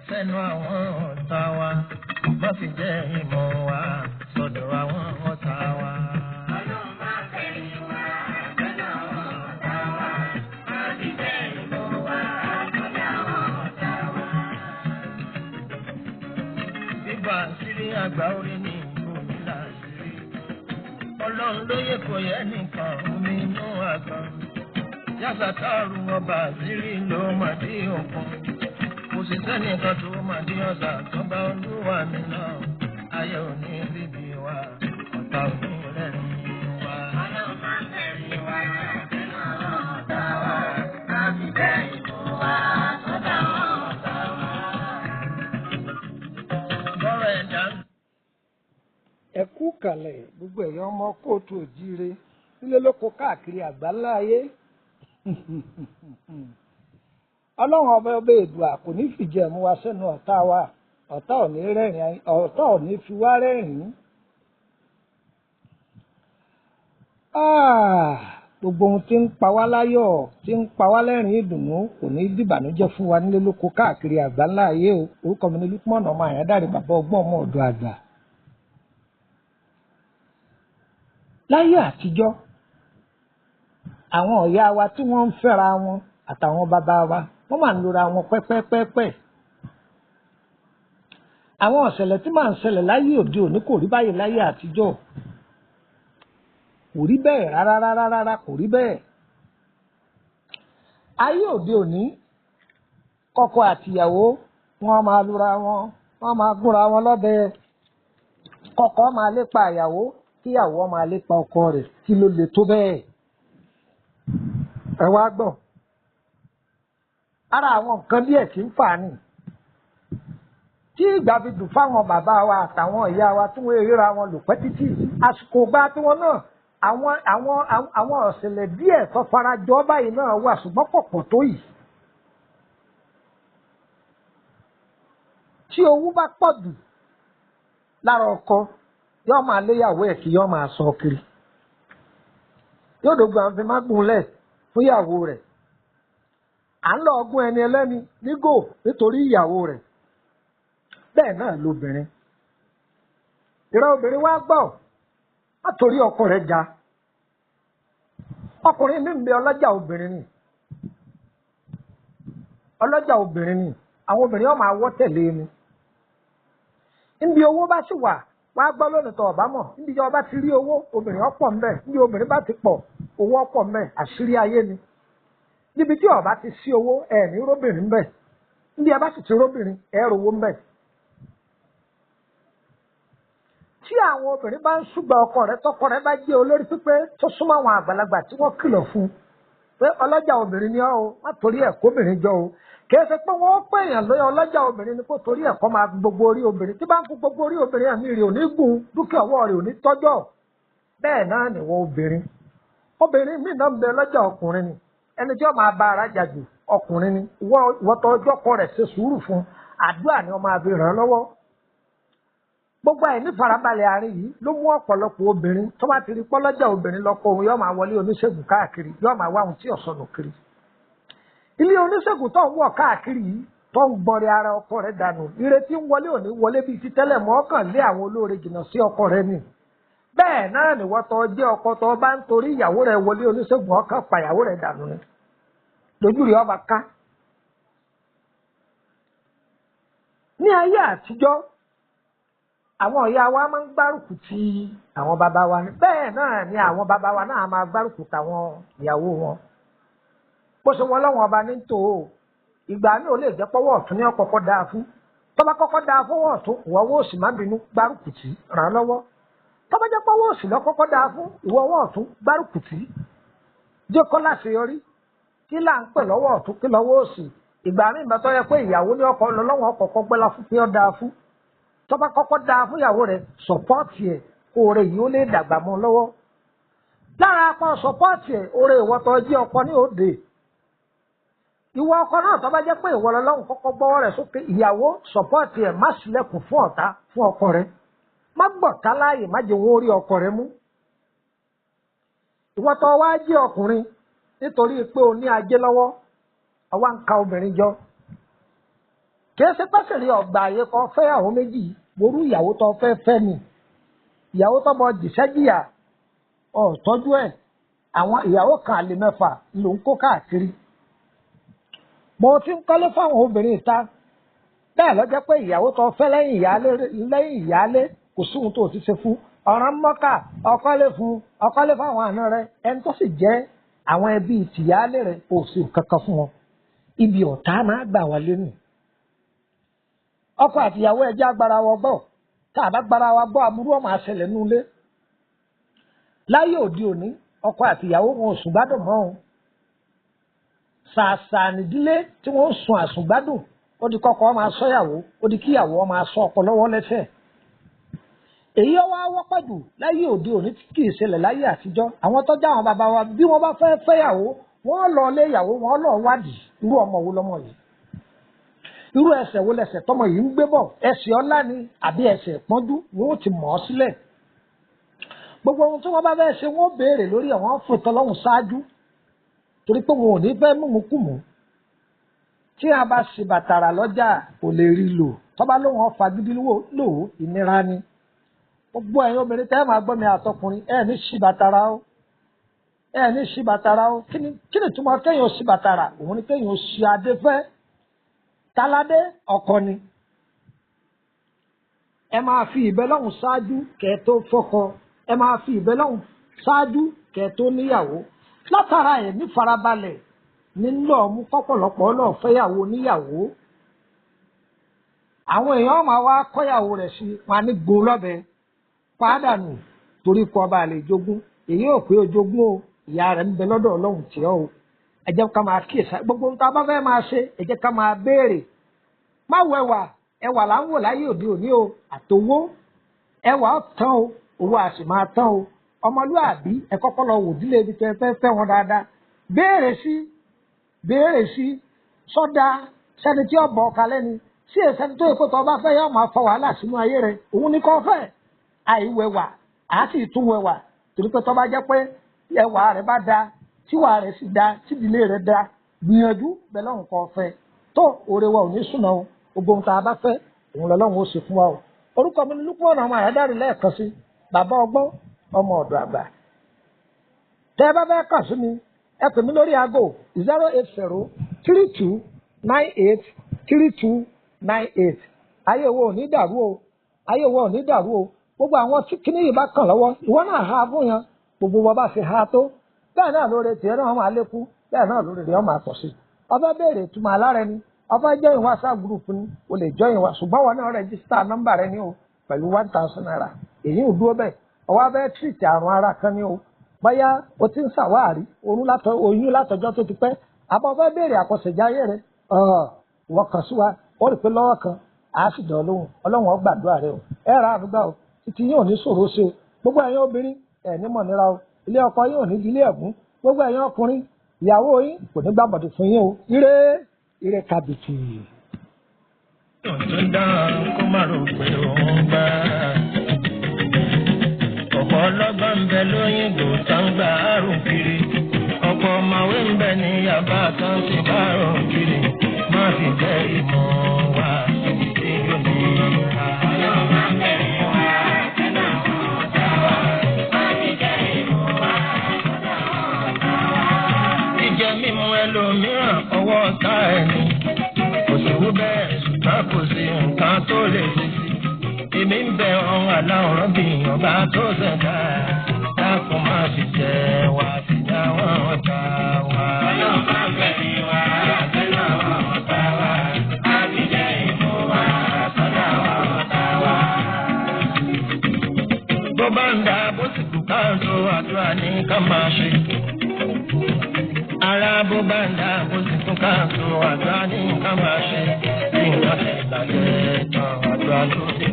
Sẹ́nu àwọn ọ̀tá wa, má fi jẹ́ ìmọ̀ wa sọ́dọ̀ àwọn ọ̀tá wa. Ọlọ́run máa fẹ̀yìn wá sẹ́nu àwọn ọ̀tá wa, má fi jẹ́ ìmọ̀ wá sọ́dọ̀ àwọn ọ̀tá wa. Bíbá àṣírí àgbà orí ni omi láṣírí. Ọlọ́run ló yẹ kò yẹ nìkan omi inú àgbọn. Yàtàkàrù ọba àṣírí ló mà dé òkun. Kò sì sẹ́nìkan tó mà dé ọ̀sà tó bá olúwa mi náà. Ayé òní bíbí wa, ọ̀tá òní rẹ̀rìn wa. Ọlọ́run máa fẹ̀yìn wá sẹ́nu àwọn ọ̀tá wa, má fi jẹ́ ìmọ̀ wá sọ́dọ̀ àwọn ọ̀tá wa. Bọ́rọ̀ ẹ̀dá ń Ẹ kú kàlẹ̀, gbogbo ẹ̀yàn ọmọ kóòtù òjíire nílé lóko káàkiri àgbáńlá ayé. Ọlọ́run ọba ọba èdùà kò ní fìjẹ́ mú wa sẹ́nu ọ̀tá wa, ọ̀tá ò ní rẹ́rìn, ọ̀tá ò ní fi wá rẹ́rìn-ín. Gbogbo ohun tí ń pa wá láyọ̀, tí ń pa wá lẹ́rìn ìdùnnú kò ní dìbànújẹ́ fún wa nílé lóko káàkiri àgbáńlá ayé o. Orúkọ mi ni Lukman ọmọ Àyándàrè, bàbá ọgbọ́n ọmọ ọ̀dọ̀ àgbà. Láyé àtijọ́, àwọn ìyá wa tí wọ́n ń fẹ́ra wọn àtàwọn bàbá wa, wọ́n máa ń lora wọn pẹ́pẹ́pẹ́pẹ́. Àwọn ọ̀sẹ̀lẹ̀ tí máa ń ṣẹlẹ̀ láyé òde òní kò rí báyìí láyé àtijọ́. Kò rí bẹ́ẹ̀ rárá rárá rárá, kò rí bẹ́ẹ̀. Ayé òde òní, kọ́kọ àtìyàwó wọ́n máa lura wọn, wọ́n máa gúnra wọn lọ́bẹ. Kọ́kọ máa lépa ìyàwó, kíyàwó máa lépa ọkọ rẹ̀. Kí ló le tó bẹ́ẹ̀? Ẹ wá gbọ́. Ara àwọn nǹkan díẹ̀ tí ń fà á nì. Tí ìgbà fi dùn fáwọn bàbá wa àtàwọn ìyá wa tí wọ́n ríra wọn lò pẹ́ títí. Àsìkò ìgbà tiwọn náà, àwọn ọ̀sẹ̀lẹ̀ díẹ̀ tó farajọ báyìí náà wà, ṣùgbọ́n kò pọ̀ tó yìí. Tí owú bá pọ̀ jù lára ọkọ, yóò máa léyàwó ẹ̀ kí yóò máa sọ kiri. Yóò dògbò àwọn fi má gúnlẹ̀ fún ìyàwó rẹ̀. À ń lọ ọgún ẹni ẹlẹ́ni nígò nítorí ìyàwó rẹ̀. Bẹ́ẹ̀ náà lobìnrin. Ìran obìnrin wá gbọ́, má torí ọkọ rẹ̀ ga. Ọkùnrin mi ń bẹ, ọlọ́jà obìnrin ni. Ọlọ́jà obìnrin ni. Àwọn obìnrin yóò máa wọ́ tẹ̀lé ni. Níbi owó bá sì wà, wá gbọ́ lónìí tó ọ̀bá mọ̀. Níbi tí ọba ti rí owó, obìnrin ọ̀pọ̀ ńbẹ̀. Níbi obìnrin bá ti pọ̀, owó ọ̀pọ̀ ńbẹ̀. Àṣírí ayé ni. Níbi tí ọba ti sí owó, ẹ̀ ní róbìnrin ńbẹ̀. Níbi ẹ bá sì ti róbìnrin, ẹ rówó ńbẹ̀. Tí àwọn obìnrin bá ń ṣùgbọ́n ọkọ rẹ̀, tọkọ rẹ̀ bá jẹ́ olórí pípé tó súnmọ́ àwọn àgbàlagbà tí wọ́n kìlọ̀ fún un pé ọlọ́jà obìnrin ni ọ́ o, má torí ẹ̀ kóbìnrin jọ o. Kì í ṣe pé wọ́n pè èèyàn lóyún ọlọ́jà obìnrin ni kó torí ẹ̀ kọ́ máa gbogbo orí obìnrin. Tí bá ń kú gbogbo orí obìnrin, ẹ̀mí rẹ̀ ò ní gùn, dúkìá ọwọ́ rẹ̀ ò ní tọ́jọ́. Bẹ́ẹ̀ náà nìwọ obìnrin. Obìnrin míì náà ń bẹ, ọlọ́jà ọkùnrin ni. Ẹni tí ó máa bá ara jà jù ọkùnrin ni. Ìwọ tó ọjọ́ kọ rẹ̀ ṣe sùúrù fún un. Àdúrà ni ó máa fi ràn án lọ́wọ́. Gbogbo àìní farabalẹ̀ àárín yìí ló mú ọ̀pọ̀lọpọ̀ obìnrin tó bá ti rí pọ́lọ́jà obìnrin lọ́kọ òun yóò máa wọlé oníṣègùn káàkiri, yóò máa wá ohun tí ọ̀sọ̀nù kiri. Ilé oníṣègùn tó ń wọ̀ káàkiri yìí tó ń gbọ́nrẹ́ ara ọkọ rẹ̀ dànù. Ìrètí ń wọlé òní wọlé bíi ti tẹ́lẹ̀ mọ́, ọkàn lé àwọn olóore jìnnà sí ọkọ rẹ̀ ni. Bẹ́ẹ̀ náà ni wọ́n tó jẹ́ ọkọ tó bá ń torí ìyàwó rẹ̀ wọlé oníṣègùn, ọkàn pa ìyàwó rẹ̀ dànù ni. Lójú rẹ̀ ọba ká. Ní ayé àtijọ́, àwọn ìyá wa máa ń gbárùkù ti àwọn bàbá wa ni. Bẹ́ẹ̀ náà ni àwọn bàbá wa náà máa gbárùkù tàwọn ìyàwó wọn. Bó ṣe wọn lọ́wọ́n ọba ní tò ó, ìgbà mi ò lè jẹ́ pọ́wọ́ ọ̀tún ní ọ̀kọ̀ọ̀kọ̀ dáa fún. Tó bá kọ́kọ́ dáa fọwọ́ ọ̀tún, ìwọ ọwọ́ òsì má bínú, gbárùkù tì, ràn án lọ́wọ́. Tó bá jẹ́ pọ́wọ́ òsì lọ kọ́kọ́ dáa fún, ìwọ ọwọ́ ọ̀tún gbárùkù tì. Jẹ́ kó láṣeyọrí. Kí là ń pè lọ́wọ́ ọ̀tún, kí lọ́wọ́ òsì? Ìgbà mi ìgbà tó yẹ pé ìyàwó ní ọkọ lọ́wọ́ ọkọ̀ọ̀kọ̀ gbẹ́lá fún pé ó dáa fún. Tó bá kọ́kọ́ dáa fún ìyàwó rẹ̀, sọ̀pọ́ọ̀tì ẹ̀, oore yìí ó lè dàgbà mọ́ lọ́wọ́. Lára apá sọ̀pọ́ọ̀tì ẹ̀, oore ìwọ tó jẹ́ ọkọ ní òde. Ìwọ ọkọ náà tó bá jẹ́ pé ìwọ lọ́lọ́run kọ́kọ́ gbọ́wọ́ rẹ̀ sókè, ìyàwó sọ̀pọ́ọ̀tì ẹ̀, má ṣílẹ̀kùn fún ọ̀tá fún ọkọ rẹ̀. Má gbọ̀tá láàyè, má jẹ́ wọn ó rí ọkọ rẹ̀ mú. Ìwọ tó wá jẹ́ ọkùnrin nítorí pé o ní ajé lọ́wọ́, ọwá ń ka obìnrin jọ. Kìí ṣe pẹ́sìrì ọ̀gbà àyè kan fẹ́yàwó méjì, ború ìyàwó tó fẹ́ fẹ́ ni. Ìyàwó tó bọ jìṣẹ́jìyà ọ̀tọ́jú ẹ̀, àwọn ìyàwó kan àlè mẹ́fà ló ń kó káàkiri. Mo ti ń kọ́lé fáwọn obìnrin ìta. Bẹ́ẹ̀ ló jẹ́ pé ìyàwó tó fẹ́ lẹ́yìn ìyáálé kò sí ohun tó ti ṣe fún. Ọ̀ràn mọ́kà ọkọ́lé fún ọkọ́lé fáwọn àna rẹ̀, ẹni tó sì jẹ́ àwọn ẹbí tìyáálé rẹ̀ kò sí kankan fún wọn. Ibi ọ̀tá máa gbà wá lẹ́nu. Ọkọ àtìyàwó ẹjẹ́ agbára wa gbọ́. Tá a bá gbára wa gbọ́, aburú ọmọ àṣẹlẹ̀ nulẹ̀. Láyé òde òní, ọkọ àtìyàwó wọn ò sùn gbádùn mọ́ o. Ṣàṣà nìdílé tí wọ́n ń sun àsùngbádùn, ó di kọ́kọ́ máa sọ́yàwó, ó di kíyàwó máa sọ ọkọ lọ́wọ́ lẹ́sẹ̀. Èyí ọwọ́ wọ́pọ̀ jù láyé òde òní tí kì í ṣẹlẹ̀ láyé àtijọ́. Àwọn tọ́jú àwọn bàbá wa bí wọ́n bá fẹ́ fẹ́yàwó, wọ́n lọ lé ìyàwó, wọ́n lọ wádìí irú ọmọ wo lọmọ yìí, irú ẹsẹ̀ wo lẹsẹ̀ tọmọ yìí ń gbé bọ̀, ẹsẹ̀ ọlá ni àbí ẹsẹ̀ ìpọ́njú, wọn ó ti mọ̀ ọ́ sílẹ̀. Gbogbo ohun tí wọ́n bá fẹ́ ṣe, wọ́n béèrè lórí ẹ̀, wọ́n fòtọ́ lọ́hùn ṣáájú, torí pé wọn ò ní fẹ́ múmukùmù. Tí a bá ṣe bàtàrà lọ́jà kò lè rí lò, tọ́ba lóun ọ̀fà gidi lò ó, ìnira ni. Gbogbo ẹ̀yin obìnrin tẹ́ ẹ máa gbọ́ mi àtọkùnrin, ẹ ní ṣì bàtàrà o, ẹ ní ṣì bàtàrà o. Kí ni túmọ̀ kéèyàn ṣì bàtàrà? Òun ni kéèyàn ṣì adé fẹ́. Táládé ọkọ ni. Ẹ máa fi ìbẹ́ lọ́hùn ṣáájú kẹ́ tó fọ́kọ, ẹ máa fi ìbẹ́ lọ́hùn ṣáájú kẹ́ tó níyàwó. Látara ẹ̀ ní farabalẹ̀ nílò ọmú kọ́pọ̀lọpọ̀ lọ́ọ̀ fẹ́yàwó níyàwó. Àwọn èèyàn máa wá kọ́yàwó rẹ̀ sí wọn ní gun lọ́bẹ pàdánù torí kọ́ ọba àlè jogún. Èyí ò pé ojogún o, ìyá rẹ̀ ń bẹ lọ́dọ̀ Ọlọ́run tí ó o. Ẹ jẹ́ ká máa kíyèsí gbogbo ohun tá a bá fẹ́ máa ṣe, ẹ jẹ́ ká máa béèrè. Má wo ẹwà, ẹwà là ń wò láyé òde òní o, àtowó. Ẹwà ó tán o, owó a sì máa tán o. Ọmọlúàbí ẹ kọ́kọ́ lọ wò dílé ibi tẹ́ fẹ́ fẹ́ wọn dáadáa. Béèrè sí, béèrè sí, sọ́dà sẹ́ni tí ó bọ̀ ọ̀ka lẹ́ni, sí ẹ̀sẹ̀ni tó yẹ kó tọ́ bá fẹ́ yọ máa fa wàhálà sínú ayé rẹ̀, òun ní kò fẹ́. Àìwẹ̀wà, àá sì tún wẹ̀wà, torí pé tọ́ bá jẹ́ pé ẹwà rẹ̀ bá da, tíwà rẹ̀ sì da, tídìlé rẹ̀ da, gbìyànjú bẹ́ẹ̀ lọ́hùn kò fẹ́. Tó oore wa ò ní sùnà o, gbogbo ohun tá a bá fẹ́, òun lọ́lọ́hùn ó ṣe fún wa o. Orúkọ mi ni Lukman ọmọ Àyádáre lẹ́ẹ̀kan sí, bàbá ọgbọ́n, ọmọ ọ̀dọ̀ àgbà. Tẹ́ ẹ bá fẹ́ kàn sí mi, ẹ pè mí lórí aago 08032983298. Ayé wo ò ní dàrú o, ayé wo ò ní dàrú o. Gbogbo àwọn tí kíní yìí bá kàn lọ́wọ́, ìwọ náà ha fún yẹn, gbogbo wọn bá ṣe ha tó. Bẹ́ẹ̀ náà lóore tiẹ̀ náà máa lékún, bẹ́ẹ̀ náà lóore rẹ̀ máa pọ̀ sí. Ọba béèrè ìtumọ̀ alára ẹni, ọba join WhatsApp group ni, o lè join wa, ṣùgbọ́n wọn náà rẹ́gísítà nọ́mbà rẹ ní o pẹ̀lú ₦1,000. Èyí ò dúró bẹ́ẹ̀. Ọwọ́ abẹ́ tírìtì àrùn ara kan ní o. Bóyá o ti ń ṣàwárí oyún látọjọ́ tó ti pẹ́, àbọ̀ fẹ́ béèrè àkọsẹ̀jáyé rẹ, wọ́n kàn sí wa, ó rí pé lọ́wọ́ kan, àá sì dán lóhùn, Ọlọ́run ó gbàdúrà rẹ o. Ẹ ra àdúgbà o, títí yóò ní ṣòro ṣe o. Gbogbo ẹ̀yin obìnrin, ẹ̀ ní mọ̀ nira o. Ilé ọkọ yín ò ní di ilé ẹ̀gún. Gbogbo ẹ̀yin ọkùnrin, ìyàwó yín kò ní gbàbọ̀dì fún yín o. Ire, ire kàbìtì. Tó ń dán kó má rò pé òun gbà. Ọ̀pọ̀ ọlọ́gbọ́n ń bẹ lóyìnbó tá ń gba àrùn kiri. Ọ̀pọ̀ ọ̀mọ̀wé ń bẹ ní Yaba tó ń ti bá àrùn kiri. Má fi jẹ́ ìmọ̀ wa síbi tí yóò ní ìka. Ọlọ́run máa bẹ̀rẹ̀ wá sẹ́nà àwọn ọ̀tá wa. Má fi jẹ́ ìmọ̀ wa sọ́dọ̀ àwọn ọ̀tá wa. Jíjẹ mímu ẹlòmíràn ọwọ́ ọ̀tá ẹni. Kò sì wú bẹ́ẹ̀ ṣùgbọ́n kò sí nǹkan tó lè ṣe sí. Èmi ń bẹ ọ̀hún aláwòrán bí ọba tó ṣẹ̀dá. Dákun má fi jẹ wá sí àwọn ọ̀tá wa. Ọlọ́run máa bẹ̀rẹ̀ wá sẹ́nà àwọn ọ̀tá wa. Má fi jẹ́ ìmọ̀ wa sọ́dọ̀ àwọn ọ̀tá wa. Bó bá ń da bó sì kú káàtó àdúrà ní ká máa ṣe. Ara bó bá ń da bó sì kú káàtó àdúrà ní ká máa ṣe. Bí nǹkan ti bàjẹ́ tán àdúrà ló ti